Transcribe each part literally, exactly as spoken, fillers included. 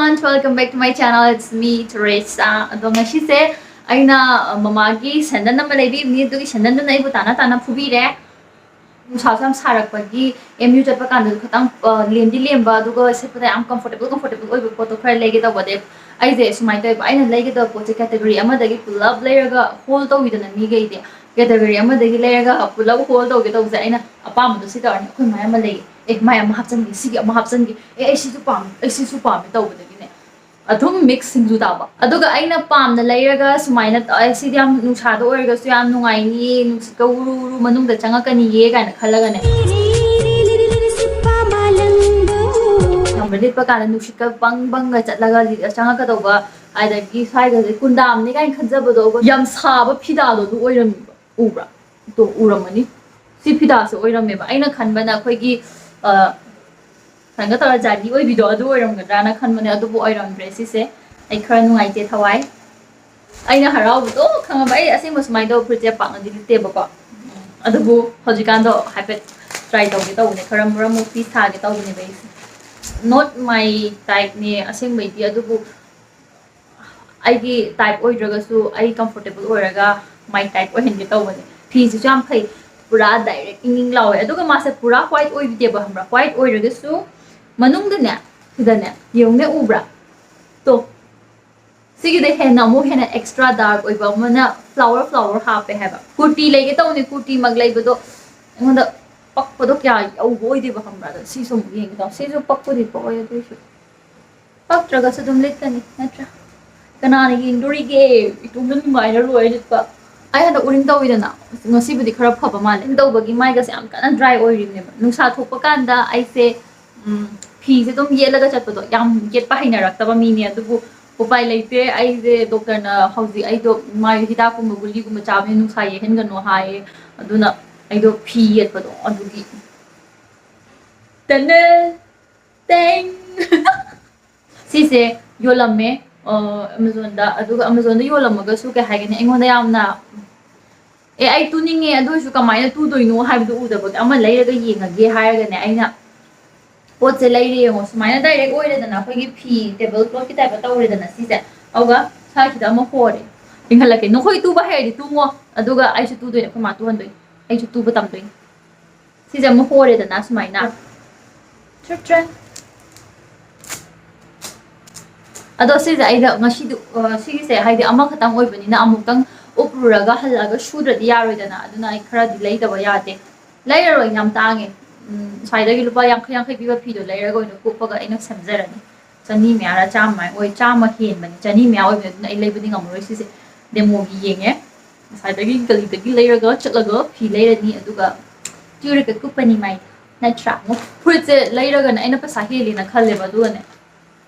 Welcome back to my channel, it's me, Teresa. ꯑꯗꯣ ꯉꯁꯤꯁꯦ ꯑꯩꯅ ꯃꯃꯥꯒꯤ ꯁꯦꯟꯗꯟ ꯑꯃ ꯂꯩꯕꯤꯕꯅꯤ, ꯑꯗꯨꯒꯤ ꯁꯦꯟꯗꯟꯗꯨꯅ ꯑꯩꯕꯨ ꯇꯥꯅ ꯇꯥꯅ ꯐꯨꯕꯤꯔꯦ꯫ ꯅꯨꯡꯁꯥꯁꯨ ꯌꯥꯝ ꯁꯥꯔꯛꯄꯒꯤ ꯑꯦꯝ ꯌꯨ ꯆꯠꯄ ꯀꯥꯟꯗꯁꯨ ꯈꯤꯇꯪ ꯂꯦꯝꯗꯤ ꯂꯦꯝꯕ, ꯑꯗꯨꯒ ꯁꯦꯠꯄꯗ ꯌꯥꯝ ꯀꯝꯐꯣꯔꯇꯦꯕꯜ ꯀꯝꯐꯣꯔꯇꯦꯕꯜ ꯑꯣꯏꯕ ꯄꯣꯠꯇꯣ ꯈꯔ ꯂꯩꯒꯦ ꯇꯧꯕ꯫ ꯑꯗꯩ ꯑꯩꯁꯦ ꯁꯨꯃꯥꯏꯅ ꯇꯧꯋꯦꯕ, ꯑꯩꯅ ꯂꯩꯒꯗꯕ ꯄꯣꯠꯁꯦ ꯀꯦꯇꯒꯣꯔꯤ ꯑꯃꯗꯒꯤ ꯄꯨꯂꯞ ꯂꯩꯔꯒ ꯍꯣꯜ ꯇꯧꯋꯤꯗꯅ ꯃꯤꯈꯩꯗꯤ꯫ ꯀꯦꯇꯒꯣꯔꯤ ꯑꯃꯗꯒꯤ ꯂꯩꯔꯒ ꯄꯨꯂꯞ ꯍꯣꯜ ꯇꯧꯒꯦ ꯇꯧꯕꯁꯦ ꯑꯩꯅ ꯑꯄꯥꯝꯕꯗꯣ ꯁꯤ ꯇꯧꯔꯅꯤ, ꯑꯩꯈꯣꯏ ꯃꯥꯏ ꯑꯃ ꯂꯩꯌꯦ, ꯑꯦ ꯃꯥꯏ ꯑꯃ ꯍꯥꯞꯆꯤꯟꯒꯦ, ꯁꯤꯒꯤ ꯑꯃ ꯍꯥꯞꯆꯤꯟꯒꯦ, ꯑꯦ ꯑꯩ ꯁꯤꯁꯨ ꯄꯥꯝꯃꯦ, ꯑꯩ ꯁꯤꯁꯨ ꯄꯥꯝꯃꯦ ꯇꯧꯕꯗꯒꯤꯅꯦ ꯑꯗꯨꯝ ꯃꯤꯛꯁ ꯁꯤꯡꯖꯨ ꯇꯥꯕ꯫ ꯑꯗꯨꯒ ꯑꯩꯅ ꯄꯥꯝꯅ ꯂꯩꯔꯒ ꯁꯨꯃꯥꯏꯅ ꯇꯧ-, "ꯑꯦ ꯁꯤꯗꯤ ꯌꯥꯝ ꯅꯨꯡꯁꯥꯗ ꯑꯣꯏꯔꯒꯁꯨ ꯌꯥꯝ ꯅꯨꯡꯉꯥꯏꯅꯤ, ꯅꯨꯡꯁꯤꯠꯀ ꯎꯔꯨ ꯎꯔꯨ ꯃꯅꯨꯡꯗ ꯆꯪꯉꯛꯀꯅꯤꯌꯦ" ꯀꯥꯏꯅ ꯈꯜꯂꯒꯅꯦ꯫ ꯈꯪꯕ꯭ꯔꯥ? ꯂꯤꯠꯄ ꯀꯥꯟꯗ ꯅꯨꯡꯁꯤꯠꯀ ꯕꯪ ꯕꯪꯒ ꯆꯠꯂꯒ ꯂꯤ-, ꯆꯪꯉꯛꯀꯗꯧꯕ, ꯑꯗꯒꯤ ꯁ꯭ꯋꯥꯏꯒꯁꯦ ꯀꯨꯟꯗꯥꯝꯅꯤ ꯀꯥꯏꯅ ꯈꯟꯖꯕꯗꯣ, ꯌꯥꯝ ꯁꯥꯕ ꯐꯤꯗꯥꯗꯣ ꯑꯗꯨ ꯑꯣꯏꯔꯝꯃꯦꯕ꯫ ꯎꯕ꯭ꯔꯥ? ꯇꯣ, ꯎꯔꯝꯃꯅꯤ꯫ ꯁꯤ ꯐꯤꯗꯥꯁꯦ ꯑꯣꯏꯔꯝꯃꯦꯕ꯫ ꯑꯩꯅ ꯈꯟꯕꯅ ꯑꯩꯈꯣꯏꯒꯤ, ꯑ, ꯁꯨꯃꯥꯏꯅ ꯇꯧꯔ ꯖꯥꯂꯤ ꯑꯣꯏꯕꯤꯗꯣ ꯑꯗꯨ ꯑꯣꯏꯔꯝꯒꯗ꯭ꯔꯥꯅ ꯈꯟꯕꯅꯦ, ꯑꯗꯨꯕꯨ ꯑꯣꯏꯔꯝꯗ꯭ꯔꯦ ꯁꯤꯁꯦ꯫ ꯑꯩ ꯈꯔ ꯅꯨꯡꯉꯥꯏꯇꯦ ꯊꯋꯥꯏ꯫ ꯑꯩꯅ ꯍꯔꯥꯎꯕꯗꯣ ꯈꯪꯉꯕ? ꯑꯩ ꯑꯁꯦꯡꯕ ꯁꯨꯃꯥꯏꯅ ꯇꯧꯕ ꯐꯨꯔꯤꯠꯁꯦ ꯄꯥꯛꯅꯗꯤ ꯂꯤꯠꯇꯦꯕꯀꯣ꯫ ꯑꯗꯨꯕꯨ ꯍꯧꯖꯤꯛꯀꯥꯟꯗꯣ ꯍꯥꯏꯐꯦꯠ ꯇ꯭ꯔꯥꯏ ꯇꯧꯒꯦ ꯇꯧꯕꯅꯦ, ꯈꯔ ꯃꯔꯛ ꯃꯔꯛ ꯄꯤꯁ ꯊꯥꯒꯦ ꯇꯧꯕꯅꯦꯕ ꯑꯩꯁꯦ꯫ Not my type ꯅꯦ ꯑꯁꯦꯡꯕꯩꯗꯤ, ꯑꯗꯨꯕꯨ ꯑꯩꯒꯤ ꯇꯥꯏꯞ ꯑꯣꯏꯗ꯭ꯔꯒꯁꯨ ꯑꯩ ꯀꯝꯐꯣꯔꯇꯦꯕꯜ ꯑꯣꯏꯔꯒ ꯃꯥꯏ ꯇꯥꯏꯞ ꯑꯣꯏꯍꯟꯒꯦ ꯇꯧꯕꯅꯦ꯫ ꯐꯤꯁꯤꯁꯨ ꯌꯥꯝ ꯐꯩ, ꯄꯨꯔꯥ ꯗꯥꯏꯔꯦꯛ ꯏꯪ ꯏꯪ ꯂꯥꯎꯋꯦ꯫ ꯑꯗꯨꯒ ꯃꯥꯁꯦ ꯄꯨꯔꯥ ꯋꯥꯏꯠ ꯑꯣꯏꯗꯦꯕ, ꯈꯪꯕ꯭ꯔꯥ? ꯋꯥꯏꯠ ꯑꯣꯏꯔꯒꯁꯨ ꯃꯅꯨꯡꯗꯅꯦ, ꯁꯤꯗꯅꯦ, ꯌꯦꯡꯉꯨꯅꯦ, ꯎꯕ꯭ꯔꯥ? ꯇꯣ, ꯁꯤꯒꯤꯗ ꯍꯦꯟꯅ ꯑꯃꯨꯛ ꯍꯦꯟꯅ ꯑꯦꯛꯁꯇ꯭ꯔꯥ ꯗꯥꯔꯛ ꯑꯣꯏꯕ ꯑꯃꯅ ꯐ꯭ꯂꯥꯋꯔ ꯐ꯭ꯂꯥꯋꯔ ꯍꯥꯞꯄꯦ ꯍꯥꯏꯕ꯫ ꯀꯨꯔꯇꯤ ꯂꯩꯒꯦ ꯇꯧꯅꯤ, ꯀꯨꯔꯇꯤꯃꯛ ꯂꯩꯕꯗꯣ ꯑꯩꯉꯣꯟꯗ ꯄꯛꯄꯗꯣ ꯀꯌꯥ ꯌꯧꯕ ꯑꯣꯏꯗꯦꯕ, ꯈꯪꯕ꯭ꯔꯥ? ꯑꯗꯣ ꯁꯤꯁꯨ ꯑꯃꯨꯛ ꯌꯦꯡꯒꯦ ꯇꯧ꯫ ꯁꯤꯁꯨ ꯄꯛꯄꯨꯗꯤ ꯄꯛꯑꯣꯏ, ꯑꯗꯨꯏꯁꯨ ꯄꯛꯇ꯭ꯔꯒꯁꯨ ꯑꯗꯨꯝ ꯂꯤꯠꯀꯅꯤ, ꯅꯠꯇ꯭ꯔꯥ? ꯀꯅꯥꯅ ꯌꯦꯡꯗꯣꯔꯤꯒꯦ? ꯏꯇꯣꯝꯇ ꯅꯨꯡꯉꯥꯏꯔ ꯂꯣꯏꯔꯦ ꯂꯤꯠꯄ꯫ ꯑꯩ ꯍꯟꯗꯛ ꯎꯔꯤꯡ ꯇꯧꯋꯤꯗꯅ, ꯉꯁꯤꯕꯨꯗꯤ ꯈꯔ ꯐꯕ ꯃꯥꯜꯂꯦ꯫ ꯎꯔꯤꯡ ꯇꯧꯕꯒꯤ ꯃꯥꯏꯒꯁꯦ ꯌꯥꯝ ꯀꯟꯅ ꯗ꯭ꯔꯥꯏ ꯑꯣꯏꯔꯤꯕꯅꯦꯕ꯫ ꯅꯨꯡꯁꯥ ꯊꯣꯛꯄ ꯀꯥꯟꯗ ꯑꯩꯁꯦ, ꯎꯝ, ꯐꯤꯁꯦ ꯑꯗꯨꯝ ꯌꯦꯠꯂꯒ ꯆꯠꯄꯗꯣ ꯌꯥꯝ ꯌꯦꯠꯄ ꯍꯩꯅꯔꯛꯇꯕ ꯃꯤꯅꯦ, ꯑꯗꯨꯕꯨ ꯎꯄꯥꯏ ꯂꯩꯇꯦ꯫ ꯑꯩꯁꯦ ꯗꯣꯛꯇꯔꯅ ꯍꯧꯖꯤꯛ ꯑꯩꯗꯣ ꯃꯥꯏ ꯍꯤꯗꯥꯛꯀꯨꯝꯕ ꯒꯨꯂꯤꯒꯨꯝꯕ ꯆꯥꯕꯅꯤꯅ ꯅꯨꯡꯁꯥ ꯌꯦꯛꯍꯟꯒꯅꯨ ꯍꯥꯏꯌꯦ, ꯑꯗꯨꯅ ꯑꯩꯗꯣ ꯐꯤ ꯌꯦꯠꯄꯗꯣ ꯑꯗꯨꯒꯤ꯫ ꯇꯦꯡ! ꯁꯤꯁꯦ ꯌꯣꯜꯂꯝꯃꯦ, ꯑ, ꯑꯦꯃꯥꯖꯣꯟꯗ꯫ ꯑꯗꯨꯒ ꯑꯦꯃꯥꯖꯣꯟꯗ ꯌꯣꯜꯂꯝꯃꯒꯁꯨ ꯀꯩ ꯍꯥꯏꯒꯅꯤ, ꯑꯩꯉꯣꯟꯗ ꯌꯥꯝꯅ, "ꯑꯦ, ꯑꯩ ꯇꯨꯅꯤꯡꯉꯦ, ꯑꯗꯨ ꯑꯣꯏꯔꯁꯨ ꯀꯃꯥꯏꯅ ꯇꯨꯗꯣꯏꯅꯣ?" ꯍꯥꯏꯕꯗꯨ ꯎꯗꯕꯒꯤ ꯑꯃ ꯂꯩꯔꯒ ꯌꯦꯡꯉꯒꯦ ꯍꯥꯏꯔꯒꯅꯦ, ꯑꯩꯅ ꯄꯣꯠꯁꯦ ꯂꯩꯔꯦ ꯌꯦꯡꯉꯣ, ꯁꯨꯃꯥꯏꯅ direct ꯑꯣꯏꯔꯦꯗꯅ, ꯑꯩꯈꯣꯏꯒꯤ ꯐꯤ table clothꯀꯤ typeꯇ ꯇꯧꯔꯦꯗꯅ ꯁꯤꯁꯦ꯫ ꯑꯗꯨꯒ ꯁ꯭ꯋꯥꯏꯁꯤꯗ ꯑꯃ ꯍꯣꯔꯦ꯫ ꯆꯤꯡꯍꯜꯂꯛꯀꯦ, ꯅꯈꯣꯏ ꯇꯨꯕ ꯍꯩꯔꯗꯤ ꯇꯨꯉꯣ꯫ ꯑꯗꯨꯒ ꯑꯩꯁꯨ ꯇꯨꯗꯣꯏꯅꯦ, ꯑꯩꯈꯣꯏ ꯃꯥ ꯇꯨꯍꯟꯗꯣꯏꯅꯦ꯫ ꯑꯩꯁꯨ ꯇꯨꯕ ꯇꯝꯗꯣꯏꯅꯦ꯫ ꯁꯤꯁꯦ ꯑꯃ ꯍꯣꯔꯦꯗꯅ ꯁꯨꯃꯥꯏꯅ꯫ Shoot shoot. ꯑꯗꯣ ꯁꯤꯁꯦ ꯑꯩꯅ ꯉꯁꯤꯗꯤ, ꯑ, ꯁꯤꯒꯤꯁꯦ ꯍꯥꯏꯗꯤ ꯑꯃꯈꯛꯇꯪ ꯑꯣꯏꯕꯅꯤꯅ ꯑꯃꯨꯛꯇꯪ ꯎꯞꯂꯨꯔꯒ ꯍꯜꯂꯛꯑꯒ ꯁꯨꯗ꯭ꯔꯗꯤ ꯌꯥꯔꯣꯏꯗꯅ, ꯑꯗꯨꯅ ꯑꯩ ꯈꯔꯗꯤ ꯂꯩꯗꯕ ꯌꯥꯗꯦ꯫ ꯂꯩꯔꯔꯣꯏ, ꯌꯥꯝ ꯇꯥꯡꯉꯦ꯫ ꯎꯝ, ꯁ꯭ꯋꯥꯏꯗꯒꯤ ꯂꯨꯄꯥ ꯌꯥꯡꯈꯩ ꯌꯥꯡꯈꯩ ꯄꯤꯕ ꯐꯤꯗꯣ ꯂꯩꯔꯒ ꯑꯣꯏꯅ ꯀꯨꯞꯄꯒ ꯑꯩꯅ ꯁꯦꯝꯖꯔꯅꯤ꯫ ꯆꯅꯤ ꯃꯌꯥꯔ ꯆꯥꯝꯃ ꯃꯌꯥ ꯑꯣꯏ, ꯆꯥꯝꯃ ꯍꯦꯟꯕꯅꯤ, ꯆꯅꯤ ꯃꯌꯥ ꯑꯣꯏꯕꯅꯤ, ꯑꯗꯨꯅ ꯑꯩ ꯂꯩꯕꯗꯤ ꯉꯝꯃꯔꯣꯏ ꯁꯤꯁꯦ꯫ Demoꯒꯤ ꯌꯦꯡꯉꯦ꯫ ꯉꯁꯥꯏꯗꯒꯤ ꯒꯂꯤꯗꯒꯤ ꯂꯩꯔꯒ ꯆꯠꯂꯒ ꯐꯤ ꯂꯩꯔꯅꯤ, ꯑꯗꯨꯒ ꯇ꯭ꯌꯨꯔꯤꯛꯀ ꯀꯨꯞꯄꯅꯤ ꯃꯥꯏ, ꯅꯠꯇ꯭ꯔꯥ? ꯐꯨꯔꯤꯠꯁꯦ ꯂꯩꯔꯒꯅ ꯑꯩꯅ ꯄꯩꯁꯥ ꯍꯦꯜꯂꯦꯅ ꯈꯜꯂꯦꯕ, ꯑꯗꯨꯒꯅꯦ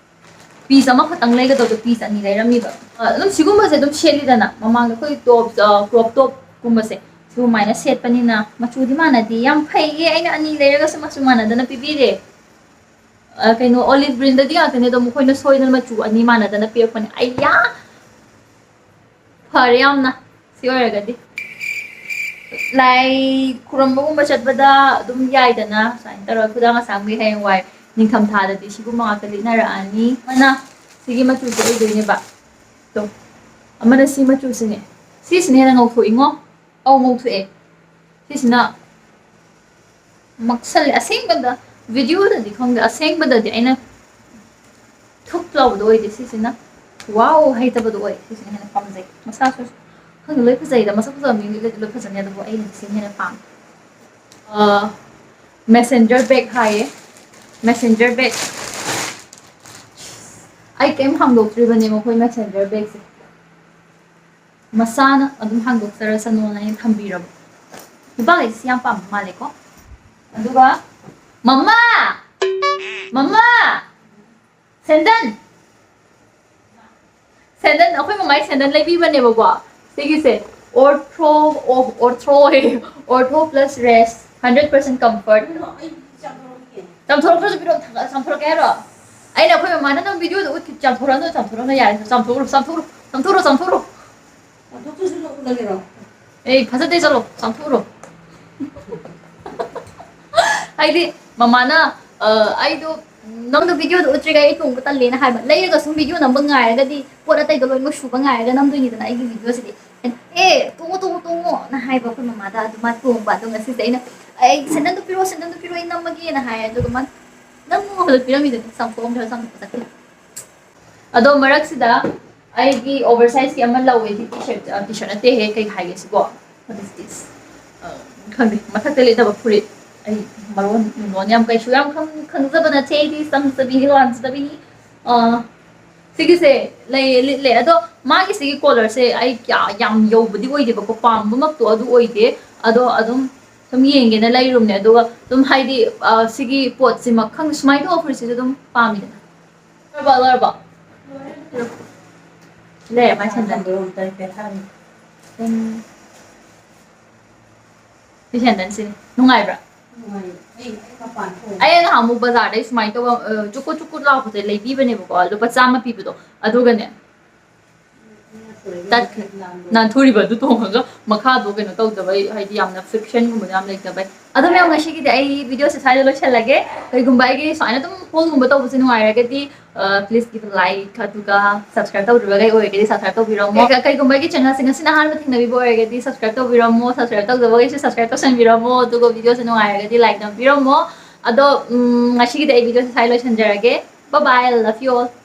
piece ꯑꯃꯈꯛꯇꯪ ꯂꯩꯒꯗꯧꯗꯣ piece ꯑꯅꯤ ꯂꯩꯔꯝꯃꯤꯕ꯫ ꯑ, ꯑꯗꯨꯝ ꯁꯤꯒꯨꯝꯕꯁꯦ ꯑꯗꯨꯝ ꯁꯦꯠꯂꯤꯗꯅ, ꯃꯃꯥꯡꯗ ꯑꯩꯈꯣꯏ tops, ꯑ, crop topꯀꯨꯝꯕꯁꯦ ꯁꯨꯃꯥꯏꯅ ꯁꯦꯠꯄꯅꯤꯅ ꯃꯆꯨꯗꯤ ꯃꯥꯟꯅꯗꯦ꯫ ꯌꯥꯝ ꯐꯩꯌꯦ, ꯑꯩꯅ ꯑꯅꯤ ꯂꯩꯔꯒꯁꯨ ꯃꯆꯨ ꯃꯥꯟꯅꯗꯅ ꯄꯤꯕꯤꯔꯦ꯫ ꯑ, ꯀꯩꯅꯣ, olive greenꯗꯗꯤ ꯉꯥꯛꯇꯅꯦ, ꯑꯗꯣ ꯃꯈꯣꯏꯅ ꯁꯣꯏꯗꯅ ꯃꯆꯨ ꯑꯅꯤ ꯃꯥꯟꯅꯗꯅ ꯄꯤꯔꯛꯄꯅꯦ꯫ ꯑꯩꯌꯥ! ꯐꯔꯦ ꯌꯥꯝꯅ꯫ ꯁꯤ ꯑꯣꯏꯔꯒꯗꯤ ꯂꯥꯏ ꯈꯨꯔꯝꯕꯒꯨꯝꯕ ꯆꯠꯄꯗ ꯑꯗꯨꯝ ꯌꯥꯏꯗꯅ, ꯁꯨꯃꯥꯏꯅ ꯇꯧꯔꯒ ꯈꯨꯗꯥꯡ ꯑꯁꯥꯡꯕꯤ꯫ ꯍꯌꯦꯡꯋꯥꯏ ꯅꯤꯡꯊꯝ ꯊꯥꯗꯗꯤ ꯁꯤꯒꯨꯝꯕ ꯉꯥꯛꯇ ꯂꯤꯠꯅꯔꯛꯑꯅꯤ꯫ ꯑꯃꯅ ꯁꯤꯒꯤ ꯃꯆꯨꯁꯦ ꯑꯣꯏꯗꯣꯏꯅꯦꯕ꯫ ꯇꯣ, ꯑꯃꯅ ꯁꯤ ꯃꯆꯨꯁꯤꯅꯦ꯫ ꯁꯤꯁꯤꯅ ꯍꯦꯟꯅ ꯉꯧꯊꯣꯛꯏꯉꯣ꯫ ꯑꯧ, ꯉꯧꯊꯣꯛꯑꯦ꯫ ꯁꯤꯁꯤꯅ ꯃꯛꯁꯜꯂꯦ꯫ ꯑꯁꯦꯡꯕꯗ, videoꯗꯗꯤ ꯈꯪꯗꯦ, ꯑꯁꯦꯡꯕꯗꯗꯤ ꯑꯩꯅ ꯊꯨꯞ ꯂꯥꯎꯕꯗꯣ ꯑꯣꯏꯗꯦ꯫ ꯁꯤꯁꯤꯅ wow ꯍꯩꯇꯕꯗꯣ ꯑꯣꯏ꯫ ꯁꯤꯁꯤꯅ ꯍꯦꯟꯅ ꯄꯥꯝꯖꯩ꯫ ꯃꯁꯥꯁꯨ ꯈꯪꯗꯦ, ꯂꯣꯏ ꯐꯖꯩꯗ, ꯃꯁꯛ ꯐꯖꯕ ꯃꯤꯗꯤ ꯂꯣꯏ, ꯂꯣꯏ ꯐꯖꯅꯤ, ꯑꯗꯨꯕꯨ ꯑꯩꯅꯗꯤ ꯁꯤꯅ ꯍꯦꯟꯅ ꯄꯥꯝꯃꯦ꯫ ꯑ, messenger bag ꯍꯥꯏꯌꯦ꯫ Messenger bag꯫ ꯑꯩ ꯀꯩꯝ ꯍꯥꯡꯗꯣꯛꯇ꯭ꯔꯤꯕꯅꯦ ꯃꯈꯣꯏ messenger bagꯁꯦ꯫ ꯃꯁꯥꯅ ꯑꯗꯨꯝ ꯍꯥꯡꯗꯣꯛꯆꯔꯁꯅꯣꯅ ꯑꯩꯅ ꯊꯝꯕꯤꯔꯕ꯫ ꯅꯨꯄꯥꯈꯩꯁꯤ ꯌꯥꯝ ꯄꯥꯝꯕ ꯃꯥꯜꯂꯦꯀꯣ꯫ ꯑꯗꯨꯒ ꯃꯃꯥ! ꯃꯃꯥ! ꯁꯦꯟꯗꯟ! ꯁꯦꯟꯗꯟ, ꯑꯩꯈꯣꯏ ꯃꯃꯥꯏ ꯁꯦꯟꯗꯟ ꯂꯩꯕꯤꯕꯅꯦꯕꯀꯣ꯫ ꯁꯤꯒꯤꯁꯦ ortho, ꯑꯣ, ortho ꯍꯦ, ortho plus rest, hundred percent comfort꯫ ꯆꯥꯝꯊꯣꯔꯛꯇ꯭ꯔꯁꯨ ꯄꯤꯔꯛꯑꯣ, ꯆꯥꯝꯊꯣꯔꯛꯀꯦ ꯍꯥꯏꯔꯣ? ꯑꯩꯅ ꯑꯩꯈꯣꯏ ꯃꯃꯥꯅ ꯅꯪ videoꯗ ꯎꯠꯈꯤ, ꯆꯥꯝꯊꯣꯔꯛꯑꯅꯨ, ꯆꯥꯝꯊꯣꯔꯛꯑꯅꯨ, ꯌꯥꯔꯦ, ꯆꯥꯝꯊꯣꯛꯎꯔꯣ, ꯆꯥꯝꯊꯣꯛꯎꯔꯣ, ꯆꯥꯝꯊꯣꯛꯎꯔꯣ, ꯆꯥꯝꯊꯣꯛꯎꯔꯣ꯫ ꯆꯥꯝꯊꯣꯛꯇ꯭ꯔꯁꯨ ꯎꯠꯂꯒꯦꯔꯣ? ꯑꯦ, ꯐꯖꯗꯦ, ꯆꯠꯂꯣ, ꯆꯥꯝꯊꯣꯛꯎꯔꯣ꯫ ꯍꯥꯏꯗꯤ ꯃꯃꯥꯅ ꯑ, ꯑꯩꯗꯣ ꯅꯪꯗꯣ ꯚꯤꯗꯤꯑꯣꯗꯣ ꯎꯠꯇ꯭ꯔꯤꯉꯩ ꯑꯩ ꯇꯣꯡꯕ ꯇꯜꯂꯦꯅ ꯍꯥꯏꯕ꯫ ꯂꯩꯔꯒ ꯁꯨꯝ ꯚꯤꯗꯤꯑꯣ ꯅꯝꯕ ꯉꯥꯏꯔꯒꯗꯤ ꯄꯣꯠ ꯑꯇꯩꯗꯣ ꯂꯣꯏꯅꯃꯛ ꯁꯨꯕ ꯉꯥꯏꯔꯒ ꯅꯝꯗꯣꯏꯅꯤꯗꯅ ꯑꯩꯒꯤ ꯚꯤꯗꯤꯑꯣꯁꯤꯗꯤ꯫ ꯑꯩꯅ, "ꯑꯦ, ꯇꯣꯡꯉꯣ, ꯇꯣꯡꯉꯣ, ꯇꯣꯡꯉꯣꯅ" ꯍꯥꯏꯕ ꯑꯩꯈꯣꯏ ꯃꯃꯥꯗ꯫ ꯑꯗꯨ ꯃꯥ ꯇꯣꯡꯕ꯫ ꯑꯗꯣ ꯉꯁꯤꯁꯦ ꯑꯩꯅ, "ꯑꯩ ꯁꯦꯟꯗꯜꯗꯣ ꯄꯤꯔꯛꯑꯣ, ꯁꯦꯟꯗꯜꯗꯣ ꯄꯤꯔꯛꯑꯣ, ꯑꯩ ꯅꯝꯃꯒꯦꯅ" ꯍꯥꯏꯔꯦ꯫ ꯑꯗꯨꯒ ꯃꯥ ꯅꯝꯃꯣ ꯍꯥꯏꯕꯗꯣ ꯄꯤꯔꯝꯃꯤꯗꯨꯅꯤ, ꯆꯥꯝꯊꯣꯛꯑꯝꯗ꯭ꯔꯒ ꯆꯥꯝꯊꯣꯛꯄ ꯆꯠꯈꯤ꯫ ꯑꯗꯣ ꯃꯔꯛꯁꯤꯗ ꯑꯩꯒꯤ ꯑꯣꯚꯔ ꯁꯥꯏꯖꯀꯤ ꯑꯃ ꯂꯧꯋꯦ, ꯁꯤ ꯇꯤ ꯁꯔꯠ, ꯑ, ꯇꯤ ꯁꯔꯠ ꯅꯠꯇꯦꯍꯦ, ꯀꯩ ꯍꯥꯏꯒꯦ ꯁꯤꯕꯣ? What is this? ꯑ, ꯈꯪꯗꯦ, ꯃꯊꯛꯇ ꯂꯤꯠꯅꯕ ꯐꯨꯔꯤꯠ꯫ ꯑꯩ ꯃꯔꯣꯟ ꯅꯨꯡꯂꯣꯟ ꯌꯥꯝ ꯀꯩꯁꯨ ꯌꯥꯝ ꯈꯪ-, ꯈꯪꯖꯕ ꯅꯠꯇꯦ, ꯑꯩꯗꯤ ꯆꯝꯖꯕꯤꯅꯤ, ꯋꯥꯟꯖꯗꯕꯤꯅꯤ꯫ ꯑ, ꯁꯤꯒꯤꯁꯦ ꯂꯩꯌꯦ, ꯂꯤꯠꯂꯦ꯫ ꯑꯗꯣ ꯃꯥꯒꯤ ꯁꯤꯒꯤ ꯀꯣꯂꯔꯁꯦ ꯑꯩ ꯀꯌꯥ ꯌꯥꯝ ꯌꯧꯕꯗꯤ ꯑꯣꯏꯗꯦꯕꯀꯣ, ꯄꯥꯝꯕꯃꯛꯇꯣ ꯑꯗꯨ ꯑꯣꯏꯗꯦ꯫ ꯑꯗꯣ ꯑꯗꯨꯝ ꯁꯨꯝ ꯌꯦꯡꯒꯦꯅ ꯂꯩꯔꯨꯝꯅꯦ꯫ ꯑꯗꯨꯒ ꯑꯗꯨꯝ ꯍꯥꯏꯗꯤ, ꯑ, ꯁꯤꯒꯤ ꯄꯣꯠꯁꯤꯃꯛ ꯈꯪ-, ꯁꯨꯃꯥꯏꯅ ꯇꯧꯕ ꯐꯨꯔꯤꯠꯁꯤꯁꯨ ꯑꯗꯨꯝ ꯄꯥꯝꯃꯤꯗꯅ꯫ ꯂꯣꯏꯔꯕꯣ? ꯂꯣꯏꯔꯕꯣ? ꯂꯩꯔꯦ, ꯃꯥꯏ ꯁꯦꯟꯗꯟ꯫ ꯎꯝ꯫ ꯁꯤ ꯁꯦꯟꯗꯟꯁꯤꯅꯤ꯫ ꯅꯨꯡꯉꯥꯏꯕ꯭ꯔꯥ? ꯅꯨꯡꯉꯥꯏꯌꯦ꯫ ꯑꯩ, ꯑꯩ ꯃꯄꯥꯟ ꯊꯣꯛꯑꯦ꯫ ꯑꯩ ꯅꯍꯥꯟꯃꯨꯛ ꯕꯖꯥꯔꯗꯩ ꯁꯨꯃꯥꯏꯅ ꯇꯧꯕ, ꯑ, ꯆꯨꯀꯨꯠ ꯆꯨꯀꯨꯠ ꯂꯥꯎꯕꯁꯦ ꯂꯩꯕꯤꯕꯅꯦꯕꯀꯣ, ꯂꯨꯄꯥ ꯆꯥꯝꯃ ꯄꯤꯕꯗꯣ꯫ ꯑꯗꯨꯒꯅꯦ, ꯇꯠꯈ꯭ꯔꯦ꯫ ꯅꯥꯟꯊꯣꯔꯤꯕ ꯑꯗꯨ ꯇꯣꯡꯉꯒ ꯃꯈꯥꯗꯣ ꯀꯩꯅꯣ ꯇꯧꯗꯕꯩ, ꯍꯥꯏꯗꯤ ꯌꯥꯝꯅ frictionꯒꯨꯝꯕꯗꯣ ꯌꯥꯝ ꯂꯩꯇꯕꯩ꯫ ꯑꯗꯣ ꯃꯌꯥꯝ, ꯉꯁꯤꯒꯤꯗꯤ ꯑꯩ ꯚꯤꯗꯤꯑꯣꯁꯦ ꯁ꯭ꯋꯥꯏꯗ ꯂꯣꯏꯁꯤꯜꯂꯒꯦ꯫ ꯀꯩꯒꯨꯝꯕ ꯑꯩꯒꯤ ꯁꯨꯃꯥꯏꯅ ꯑꯗꯨꯝ haulꯒꯨꯝꯕ ꯇꯧꯕꯁꯦ ꯅꯨꯡꯉꯥꯏꯔꯒꯗꯤ, ꯑ, please give a like, ꯑꯗꯨꯒ subscribe ꯇꯧꯗ꯭ꯔꯤꯕꯈꯩ ꯑꯣꯏꯔꯒꯗꯤ subscribe ꯇꯧꯕꯤꯔꯝꯃꯣ꯫ ꯀ-, ꯀꯩꯒꯨꯝꯕ ꯑꯩꯒꯤ channelꯁꯦ ꯉꯁꯤꯅ ꯑꯍꯥꯟꯕ ꯊꯦꯡꯅꯕꯤꯕ ꯑꯣꯏꯔꯒꯗꯤ subscribe ꯇꯧꯕꯤꯔꯝꯃꯣ, subscribe ꯇꯧꯗꯕꯈꯩꯁꯨ subscribe ꯇꯧꯁꯟꯕꯤꯔꯝꯃꯣ, ꯑꯗꯨꯒ ꯚꯤꯗꯤꯑꯣꯁꯦ ꯅꯨꯡꯉꯥꯏꯔꯒꯗꯤ like ꯅꯝꯕꯤꯔꯝꯃꯣ꯫ ꯑꯗꯣ, ꯎꯝ, ꯉꯁꯤꯒꯤꯗꯤ ꯑꯩ ꯚꯤꯗꯤꯑꯣꯁꯦ ꯁ꯭ꯋꯥꯏ ꯂꯣꯏꯁꯤꯟꯖꯔꯒꯦ꯫ Bye bye, I love you all.